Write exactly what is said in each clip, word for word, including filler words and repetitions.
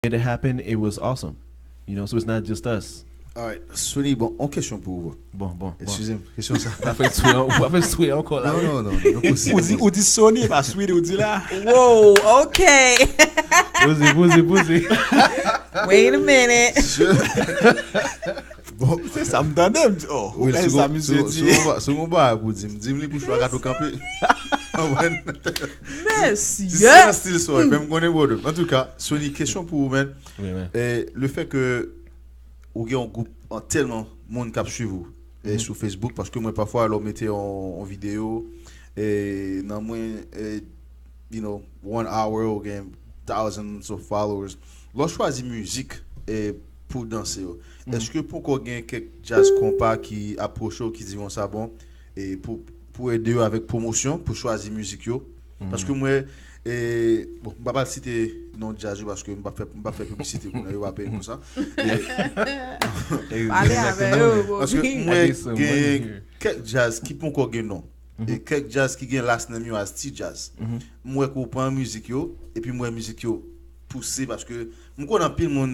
made it happen, it was awesome. You know, so it's not just us. Alright, Sony, bon, on kesyon pou ou. Bon, bon, bon. Excusez-moi, question ça. Ou pa fè swe, ou pa fè swe ankò la. Non, non, non, non, Ou di, ou di Sony, pa Sweety, ou di la. Wow, ok. Poze, poze, poze. Wait a minute. Bon, se sa m tande, m di, oh, ou gade sa misye di. Si yon bagay pou di m, di m li pou chwa gato kanpe. Mesye. Se nan stil sa, men m konnen, brother. Antouka, Sony, kesyon pou ou, man. Wi, wi. E le fè ke ou gen yon gwoup an tèlman moun k ap swiv ou e sou Facebook, paske mwen pafwa lè w mete yon, yon videyo e nan mwen e, you know, one hour ou gen thousands of followers. Lè w chwazi mizik e pou danse yo, èske poko gen kèk djaz konpa ki apwoche w ki di konsa bon e pou pou ede yo avèk pwomosyon pou chwazi mizik yo? Paske mwen e, bon, m pa pral site non djaz yo paske m pa fè m pa fè piblisite pou yo pa peye pou sa. Pale avè yo, Paske Bobby. Mwen gen kèk djaz ki poko gen non e kèk djaz ki gen last name yo as ti djaz. M wè ke w pran mizik yo epi m wè mizik yo pouse paske m konnen anpil moun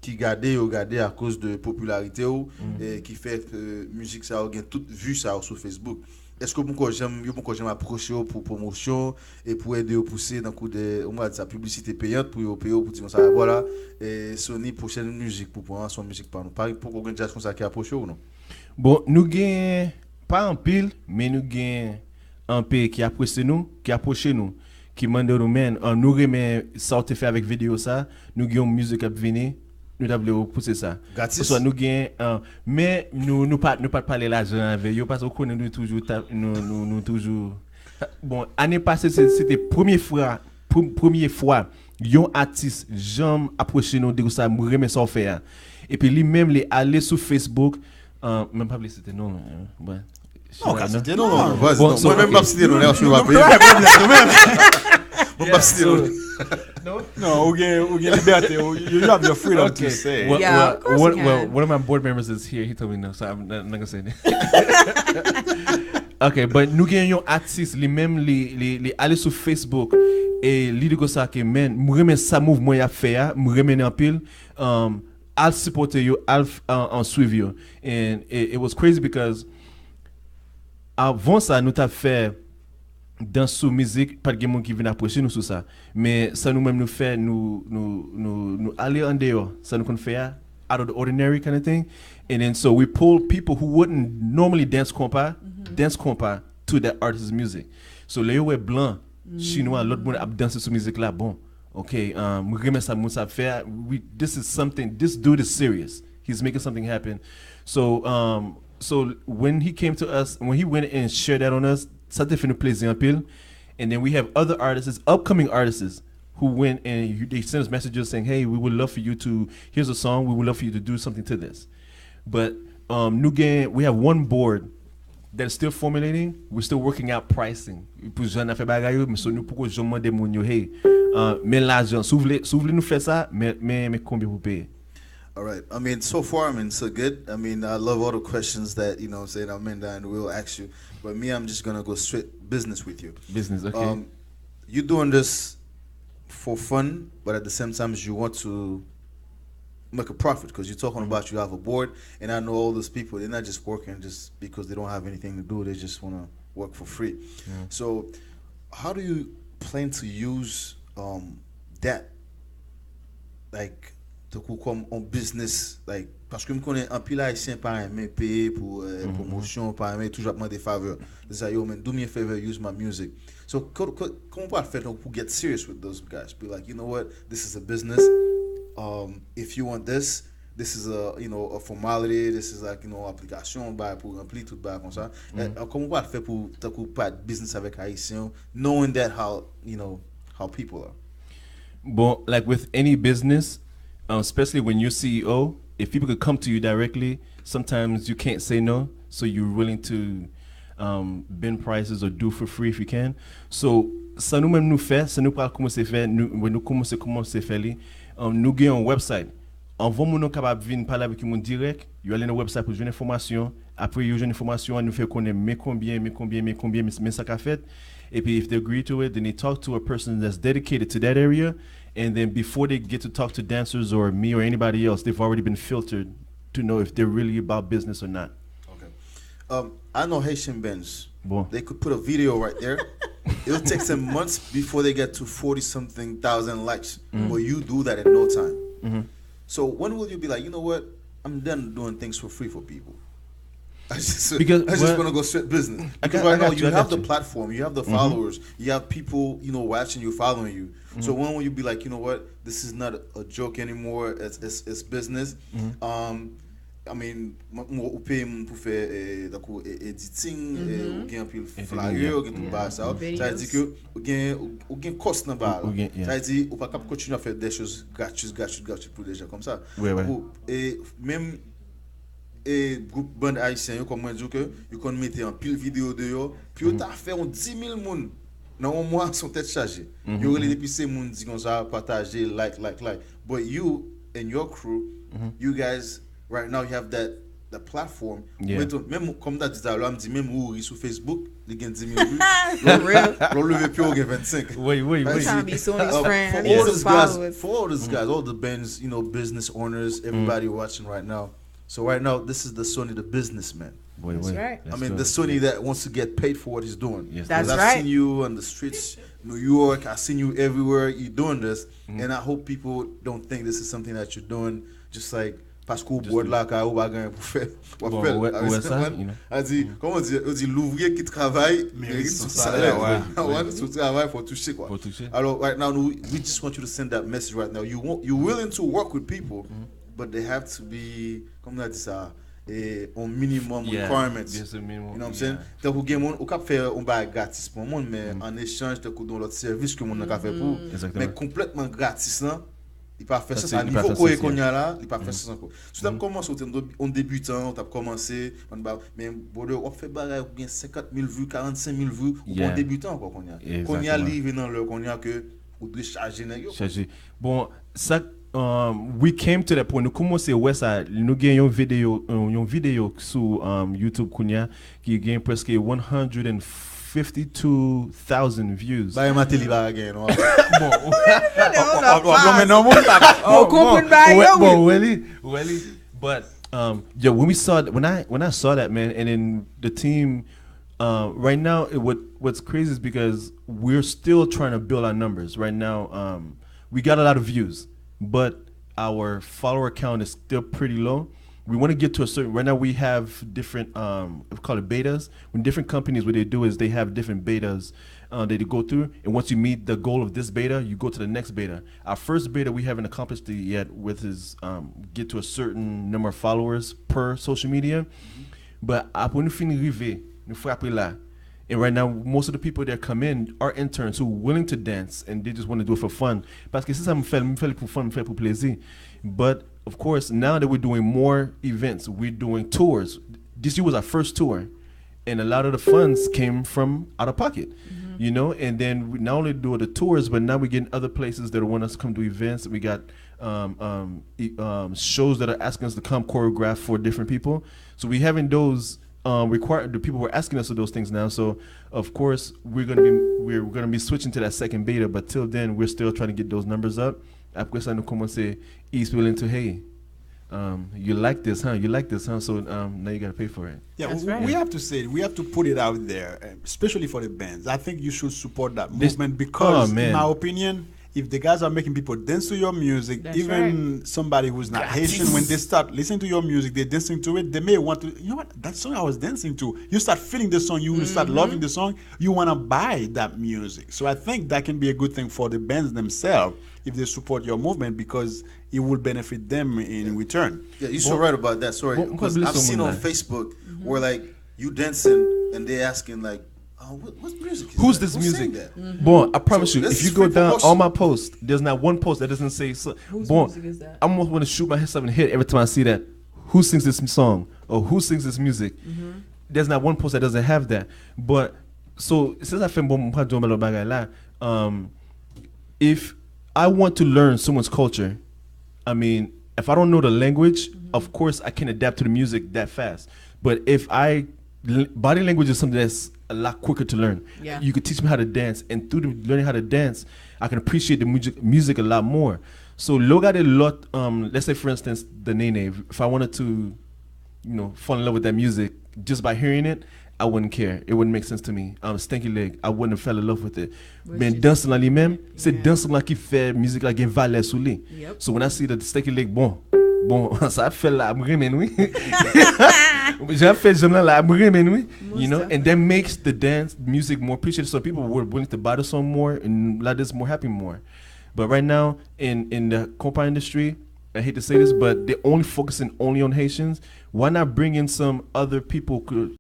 ki gade yo gade akoz de popilarite w e ki fè ke mizik sa yo gen tout vi sa yo sou Facebook. Èske yo poko janm yo poko janm apwoche w pou pwomosyon e pou ede yo pouse tankou de ou mwa di sa piblisite peyant pou yo peye w pou di konsa vwala e Sony pwochèn mizik pou pran se yon mizik pa nou pa poko gen djaz konsa ki apwoche w non? Bon, nou gen pa anpil, men nou gen anpil ki apresye nou, ki apwoche nou, ki mande nou men, an nou renmen sa w te fè avèk videyo sa, nou gen yon mizik ap vini, nou ta vle w pouse sa. Gratis. Oswa nou gen an men nou nou pa nou pa t pale lajan avè yo paske w konnen nou toujou ta- nou nou nou toujou bon ane pase se se te premye fwa pre- premye fwa yon atis janm apwoche nou di konsa m renmen sa w fè a epi li menm li ale sou Facebook an men m pa vle site non l bon Non, ka site non. Non, vas-y, Bon, non. so, Mwen menm ok. m ap site non, lè w ap peye. Mwen m ap site non. Non, ou gen ou gen libète, ou- you have your freedom to say. Well, Yeah, well, of course one, you well, can. One of my board members is here. He told me no, so I'm not, not gonna say anything. Ok, but nou gen yon atis li menm li li li ale sou Facebook e li di konsa ke men m renmen sa mouvman y ap fè a m renmen anpil um, al sipòte yo al f- an an swiv yo and it, it was crazy because avan sa nou t ap fè dans sou mizik pa t gen moun ki vin apresye nou sou sa men sa nou menm nou fè nou nou nou nou ale andeyò sa nou konn fè a out of the ordinary kind of thing and then so we pull people who wouldn't normally dance konpa dance konpa to that artist's music so lè yo wè blan chinwa lòt moun ap danse sou mizik la bon ok um, m renmen sa moun sa ap fè a we, this is something this dude is serious he's making something happen so um, so when he came to us when he went and shared that on us sa te fè nou plezi anpil and then we have other artists upcoming artists who went and you, they sent us messages saying hey we would love for you to here's a song we would love for you to do something to this but um, nou gen we have one board that is still formulating we're still working out pricing pou jan n ap fè bagay yo men so nou poko janm mande moun yo hey uh, men lajan si w vle si w vle nou fè sa men men men konbyen pou peye All right. I mean, so far, I mean, so good. I mean, I love all the questions that, you know what I'm saying, Amanda and Will ask you. But me, I'm just going to go straight business with you. Business, okay. Um, you're doing this for fun, but at the same time, you want to make a profit because you're talking about you have a board, and I know all those people, they're not just working just because they don't have anything to do, they just want to work for free. So, how do you plan to use um, that? Like, tankou kòm on business like paske m konnen anpil ayisyen pa renmen peye pou euh, promosyon pa renmen toujou ap mande favè se sa yo men do me a favor use my music so kòman w pral fè pou get serious with those guys be like you know what this is a business um, if you want this this is a you know a formality this is like you know aplikasyon bay pou ranpli tout bay konsa kòman w pral fè pou tankou pa business avèk ayisyen knowing that how you know how people are Bon, like with any business, um, especially when you're C E O, if people could come to you directly, sometimes you can't say no. So you're willing to um, bend prices or do for free if you can. So, sa nou menm nou fè, sa nou pral kòmanse fè, nou, nou kòmanse kòmanse fè li, um, nou gen yon website. Anvan moun nan kapab vin pale avèk yon moun dirèk, yo ale nan website pou jwenn enfòmasyon. Apre yo jwenn enfòmasyon an, nou fè konnen men konbyen, men konbyen, men konbyen, men sa ka fèt. Epi if they agree to it, then they talk to a person that's dedicated to that area. And then before they get to talk to dancers or me or anybody else, they've already been filtered to know if they're really about business or not. Okay. Um, I know Haitian bands. Bon. They could put a video right there. It'll take them months before they get to forty something thousand likes. But you do that in no time. So when will you be like, you know what? I'm done doing things for free for people. I just, Because, I just well, want to go straight business. I Because got- I right now got you, you I have got the you. platform, you have the followers, you have people, you know, watching you, following you. So when will you be like, you know what, this is not a joke anymore, it's, it's, it's business. Um, I mean, m- m- ou peye moun pou fè eh, tankou eh, editing, eh, ou gen anpil flyer, ou gen tout bagay sa. Sa vle di ke ou gen ou- ou gen cost nan ba. Ou gen, yeah. Sa vle di ou pa kap kontinye ap fè des choses gratuites, gratuites, gratuites pou des gens comme ça. Ouais, ouais. Tankou, eh, menm e gwoup bann ayisyen yo, kòm mwen di w ke yo konn mete anpil videyo deyò, pou yo ta fè yon dis mil moun nan yon mwa, se yon tèt chaje. Yo rele depi se moun di konsa, pataje, like, like, like. But you and your crew, you guys, right now, you have that the platform. Yeah. Menm kòm ta di talè, m di menm Rouri sou Facebook, li gen dis mil vues. For real. Lò leve pye w gen vennsenk. Wait, wait, Right. wait. Trying to be so many Uh, friends, for all some those guys, followers. for all those guys, all the bands, you know, business owners, everybody watching right now. So right now, this is the Sony, the businessman. Wait, That's wait. Right. Let's I mean, go. The Sony that wants to get paid for what he's doing. Yes, That's Because right. I've seen you on the streets, New York. I've seen you everywhere. You're doing this, and I hope people don't think this is something that you're doing just like paske ou bwè lakay ou pa gen pou fè. W ap Bon, fè l. ou wè- ou wè sa, Konprann? You know. A di, kòman di, ou di louvriye ki travay mérite son salè. Ouais, Ou wè, si w travay, fò w touche kwa. Fò w touche. Alors right now, we, we just want you to send that message right now. You want, you're willing to work with people, but they have to be, kòman n a di sa, eh, on minimum Yeah, requirements. There's a minimum. You know what I'm saying? Tankou gen moun ou kap fè yon bagay gratis pou moun, men an echanj tankou don lòt sèvis ke moun nan ka fè pou ou. Exactement. Men konplètman gratis lan, li pa fè Sa sans. se- A li pa nivo fè kote sans, kounye a la, li pa fè sans ankò. Si w t ap kòmanse, ou te yon debitan, ou t ap kòmanse, men brother, w ap fè bagay ou gen senkant mil vues, karannsenk mil vues, ou pa Yeah. yon debitan ankò kounye a. Exactement. Kounye a li rive nan lè kounye a ke ou dwe chaje nèg yo. Chaje. Bon, sa, um, we came to that point. Nou kòmanse wè sa. Nou gen yon videyo, yon, yon videyo sou um, YouTube kounye a ki gen prèske one hundred and fifty-two thousand views. Bagay Martelly pa gen non. Bon, W ap lonmen nan moun la. Ou konprann bagay yo, bon, wi. Really, really. But um, yo, when we saw when I when I saw that, man, and then the team, uh, right now, it, what what's crazy is because we're still trying to build our numbers. Right now, um, we got a lot of views, but our follower count is still pretty low. We want to get to a certain. Right now, we have different, um, we call it betas. When different companies, what they do is they have different betas uh, that you go through, and once you meet the goal of this beta, you go to the next beta. Our first beta, we haven't accomplished it yet, with is um, get to a certain number of followers per social media. But apre nou fin rive, nou frape la. And right now, most of the people that come in are interns who willing to dance and they just want to do it for fun. Paske se sa m fè, m fè l pou fun, m fè l pou plezi. But of course, now that we're doing more events, we're doing tours. This year was our first tour, and a lot of the funds came from out of pocket, you know. And then we not only do the tours, but now we're getting other places that want us to come do events. We got um, um, e- um, shows that are asking us to come choreograph for different people. So we having those um, require the people were asking us of those things now. So of course we're gonna be we're gonna be switching to that second beta. But till then, we're still trying to get those numbers up. Après ça, nous commençons. He's willing to, hey, um, you like this, huh? You like this, huh? So um, now you gotta pay for it. Yeah, That's we, right. We have to say it. We have to put it out there, uh, especially for the bands. I think you should support that This- movement because, oh, man. In my opinion, if the guys are making people dance to your music, That's even somebody who's not Haitian, when they start listening to your music, they're dancing to it, they may want to, you know what, that song I was dancing to. You start feeling the song, you will start loving the song, you want to buy that music. So I think that can be a good thing for the bands themselves if they support your movement because it will benefit them in return. Yeah, you're so right about that. Sorry, Bon, because bon, I've seen on bon. Facebook where like you dancing and they asking like, oh, what, what music is Who's that? This Who sang music? That? Bon, I promise So, you, this if you is go free down promotion. All my posts, there's not one post that doesn't say so. Whose Bon, music is that? I almost want to shoot my head in the head every time I see that. Who sings this song or who sings this music? There's not one post that doesn't have that. But so since I fè bon, m pa di yon bagay la. Um, if I want to learn someone's culture, I mean, if I don't know the language, of course I can adapt to the music that fast. But if I l- body language is something that's a lot quicker to learn. Yeah. You could teach me how to dance, and through the, learning how to dance, I can appreciate the music, music a lot more. So lè w gade lòt, um, let's say for instance, the Nene, if I wanted to, you know, fall in love with that music just by hearing it, I wouldn't care. It wouldn't make sense to me. Um, Stanky Leg, I wouldn't have fell in love with it. Men dans lan li menm, se dans lan ki fè mizik la gen valè sou li. So when I see the Stanky Leg, bon, bon, sa ap fè la, m renmen wi. Jan ap fè jèm lan la, m renmen wi. You know, and that makes the dance music more appreciated. So people were willing to buy the song more, and la dance more happy more. But right now, in in the compa industry, I hate to say this, but they're only focusing only on Haitians. Why not bring in some other people? Could,